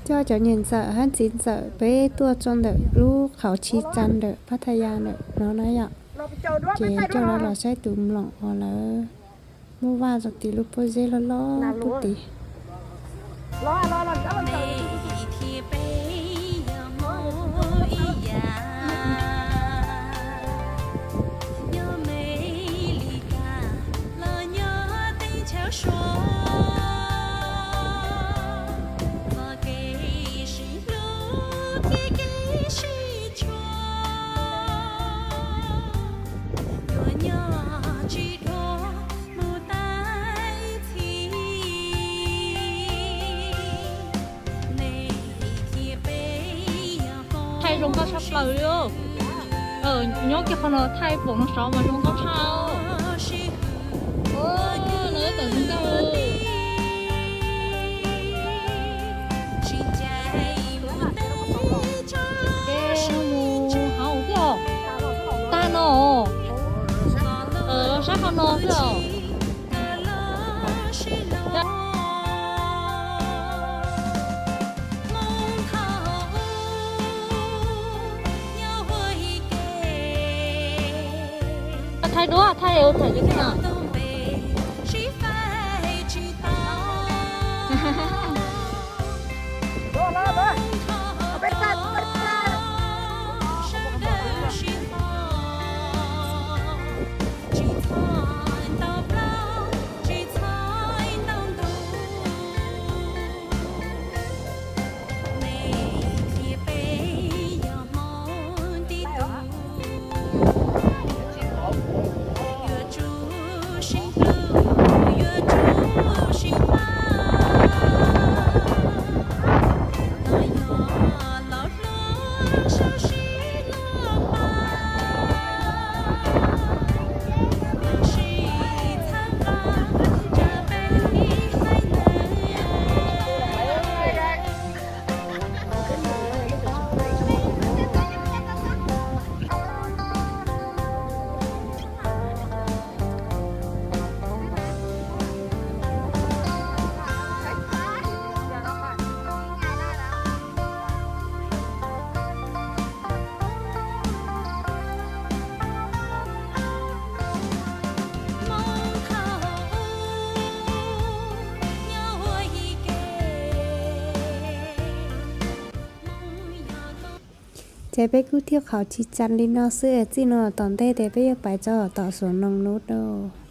Coj cov niam ntxawm hab txiv ntxawm peb tuaj txog ntawm lub qhov tshis txas ntawm Pattaya ntawm no na yom. Ces coj lawv los saib tus mloom uas lawv muab vaj rau tim lub pob zeb loj loj pub tid. Thaij zoo nkauj tshaj plaws li. Nyob kiag qhov no thaij pom no sav mas zoo nkauj tshaj. No tab tom zoo nkauj. Ces mus hauv xwb os. Tag no os. Sab qhov no xwb os. Thaij duab, thaij ua thaum ub na. Ces peb kuj thiaj qhov tsis txav li no xwb, txij no tom ntej ces peb yuav pais txog tom Suav Noog Nub dua.